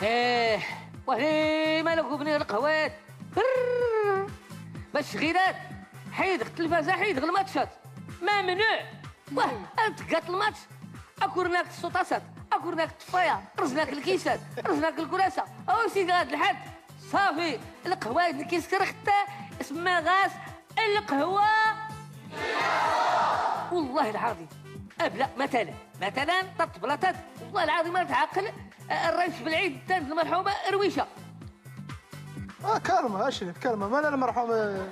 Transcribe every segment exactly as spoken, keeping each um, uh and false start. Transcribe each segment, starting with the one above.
إيه، واه، مالك وبني القهوات؟ برر. باش غيرات، حيد التلفازة، حيد الماتشات. ممنوع. واه، أنت قات الماتش. أكورناك السوطاسات، أكورناك الطفاية، رزناك الكيسات، رزناك الكراسة. أو سيدي، هاد الحد. صافي، القهوات نكيس كرخت، اسمها غاس القهوة. والله العظيم. أبلا، مثلًا، مثلًا، تطبلتات، والله العظيم ما تعقل، آه، الريس بالعيد تانت المرحومة رويشة. آه، كارما، أشرف، كارما. مالا المرحوم، آه،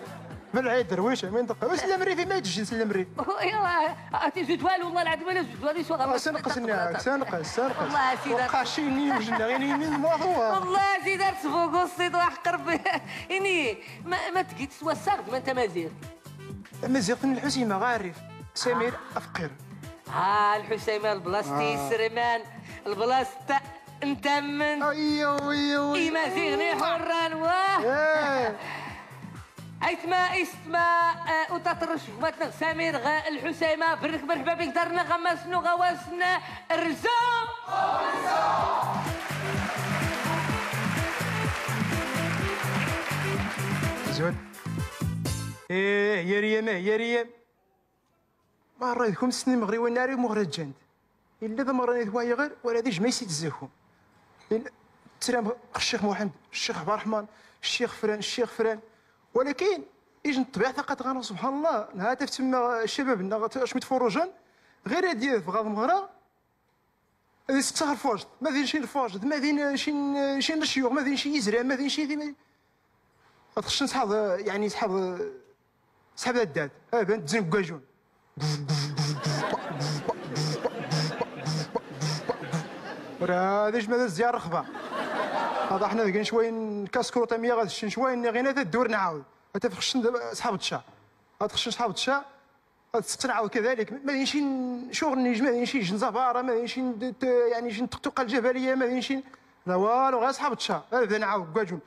بالعيد درويشة، مين دقة؟ وسلم ريفي ما يجيش نسلم ريفي. إيوا، أتي زوج والو، والله العظيم أنا زوج والو، يسوى غير آه، سنقص النعاق، سنقص، سنقص. والله يا سيدي. وقع شي ني وجنا، غير يمين الموضوع. والله يا سيدي، راه تفوق الصيد وحق ربي. إني، ما، ما تقيت سوى الصاغد، ما أنت مزيغ. مزيغ من الحسيمة، غارف. سمير آه. أفقر. ها الحسيمة البلاصتي آه. سرمان، البلاصة نتمن. أيوه، أيوه، أيوه. إيما زيغني حران، واه. إيه. أيتما، إستما، آه، وتطرش غماتنا سمير غ-، الحسيمة، برك مرحبا بك دارنا غماسنو غواسنا الرزو. زود. إيه، يا ريم، إيه، يا ريم. ما رايكم سني مغري وين ناري مغرجنت. إلا ذا مرة نيت وايغر، ولا ذي جميسي تزيكم. إلا تسلم الشيخ محمد، الشيخ عبد الرحمن، الشيخ فران، الشيخ فران. ولكن، إيجن الطبيعة ثقة غانا سبحان الله. نها تفتم الشباب، نها ت-، شميت فوروجن. غير هادي في غاض مغرا. هادي ستة الفوجد، ما ذين شي الفوجد، ما ذين شي، شي نشيوخ، ما ذين شي يزرع، ما ذين شي ذي ما. تخش نسحب، يعني، نسحب سحب الداد. ها بان تزن كواجون. ورا هذا اش ماذا الزيار رخبة. هذا احنا ذاك شوي نكاسكرو تمية غاد شن شوي نغينا تدور نعاود. هتفخشن سحب الشا. هتخشن سحب الشا. هتسقسن عاود كذلك. ما ينشي شغل نيج، ما ينشي جن زفارة، ما ينشي ند-، ت-، يعني جن تقتق الجبلية، ما ينشي لا والو، غير صحاب الشا. هذا نعاود كواجون.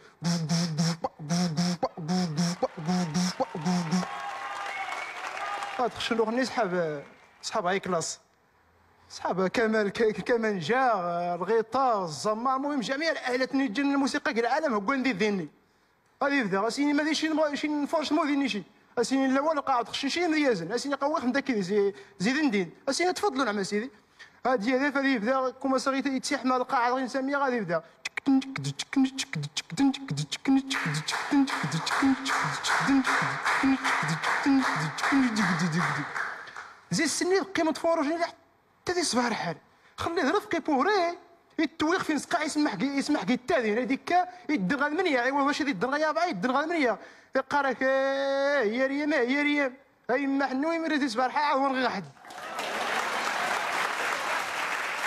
هاد خشن روح ني صحاب، صحاب هاي كلاس. صحاب كمال، ك-، كمانجا، الغيطار، الزمار، المهم جميع الآلات اللي تجي من الموسيقى كاع العالم هو عندي ذهني. غادي يبدا، اسيني ما ديشي نبغى شي نفرش مو ديني شي. اسيني الاول قاعد خشن شي مزيازن، اسيني قوي خدم داك زي، زي دندين. اسيني تفضلوا نعم سيدي. هاد هي غير غادي يبدا، كوما صغير يتسيح مع القاعة غير نسميها غادي يبدا. زي السني قيمة فوروجين حتى ذي صباح الحال. خليه رفقي بوغري. يتويق فين سقع يسمح كي، يسمح كي التاذين. هذيك يدن غا المنيا. ايوا واش يدن غا يا بعيد؟ يدن غا المنيا. يقارك، إيه، يا ريم، إيه، يا ريم. اي ما حنو يمرد يسبح حا عون غي حد.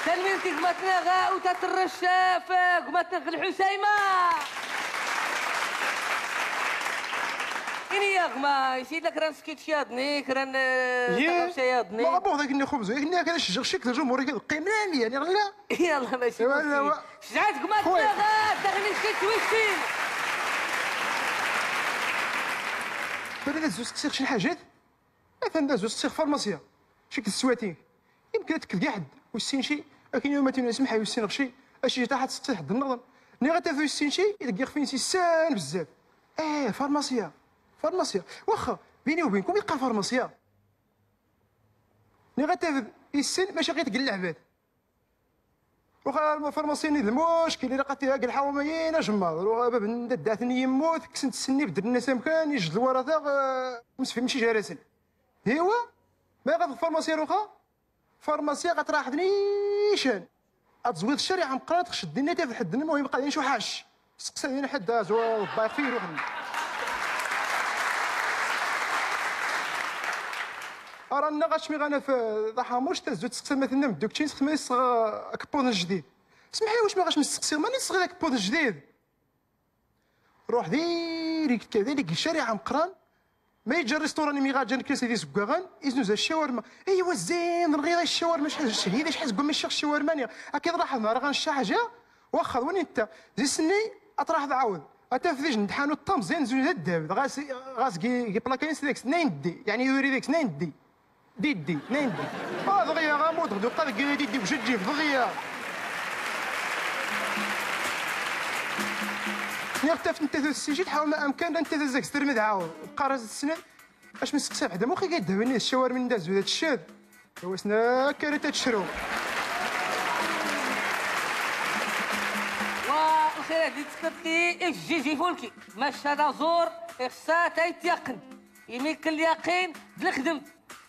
تلميذتي قمتنا غا وتترش في قمتنا في الحسيمة. إني يا غما، يسيد لك راه نسكت شياطني، كران، آه، ياه. تغرب شياطني. ما غبوغ ذاك إني خبزو، إني كان الشجر شكل الجمهور كذا قيم لامي، يعني، غلا. يالله ماشي إيوا، مشكل. إيوا. شجعت كما خويا. تبغى، داخل نسكت وشتين. بلا لا زوز تسير شي حاجات. مثلًا دا زوز تسير فارماسيا. شي كتسواتي. يمكن تكد كاع حد. وسين شي. لكن يوم تينا اسمح يوسين غشي. أشي تحت تسير حد النظر. ني غتافي وسين شي، يدق يخفين سي سان بزاف. إيه، فارماسيا. فارماسيا. واخا، بيني وبينكم يبقى فارماسيا. ني غتافد يسن ماشي غير تقل العباد. وخا الفارماسيين ذ المشكل، إلا قاتي هاك الحواميين أجمع. روخا باب ندات يموت، كسنت تسني بدل الناس أمكان، يجد الورثة، آه، مسفي مشي جارسن. هيوا، ما يغاف الفارماسيين روخا؟ فارماسيا غتراح نيشان. أتزويد الشريعة مقرات خش الدنيا تاع حد، المهم قاعدين شو حاش. سقسا دينا حد زو بايخ فيه يروح. أرانا غاش مي غانا في ضحى مش تزو تسقسا مثلًا مدوك تشين سقسا ما يصغى كبون جديد. اسمح لي، واش ما غاش مستقسي؟ ماني صغير كبون جديد. روح ديريكت كذلك الشارع مقران. ما يجي الريستوران مي غاجا نكري سيدي زكاغان، يزنو زا الشاورما. ايوا زين، نغير الشاورما، شحال شهيده، شحال زكا من الشيخ الشاورما، ني. اكيد راح نهار غنشا حاجه. واخا، وين انت؟ زي سني، اطرح عاود. اتا فديش ندحانو الطم زين، زين الدهب. غاس، غاس كي، كي بلاكين سديك سنين دي، يعني يوري ديك سنين دي. ديدي، نين دي. آه، دغيا غاموت غدو، قال ديدي وجدي، دغيا. Niɣ tafent anta tut ssijid, ḥawl ma amkan anta tut zag s termid ɛaw. Qqar-as d ssnad. Acu ma nseqsa ḥed, amuxi ga idawin-is, cawar min da zud ad tced. Awasna kara ta tcru. Wa lxir ad ittkerti ifjij ifulki. Maca d aẓur ixṣa ta ityaqen. Imi k-lyaqin d lxdmt.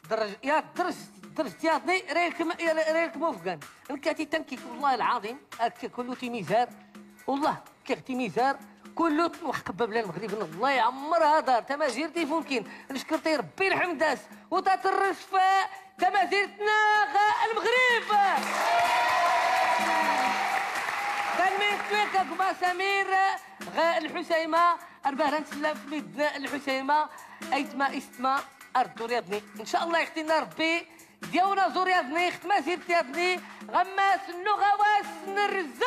Drj, ya drj, drj tyaḍni, rayl-km, rayl-km ufgan. Nkati tankit, wallah lɛaḍim, akka kullu timizar. Wallah, kiɣ timizar, kullu tnweḥ qbab la Lmeɣrib, Allah iɛemmer hadar, tamazirt ifulkin, nckert i Rebbi nḥemd-as, u tatrrec f tamazirt-nneɣ Lmeɣrib. Tanmirt lek a gma Samir, ɣ Lḥusayma, Ar bahra nsellem f midden Lḥusayma, aytma, istma, ar dduri yaḍni. Ncallah ixti-nna Rebbi, d yaw n aẓur yaḍni, ɣ tmazirt yaḍni, ɣ ammas n uɣawas n Rrezz.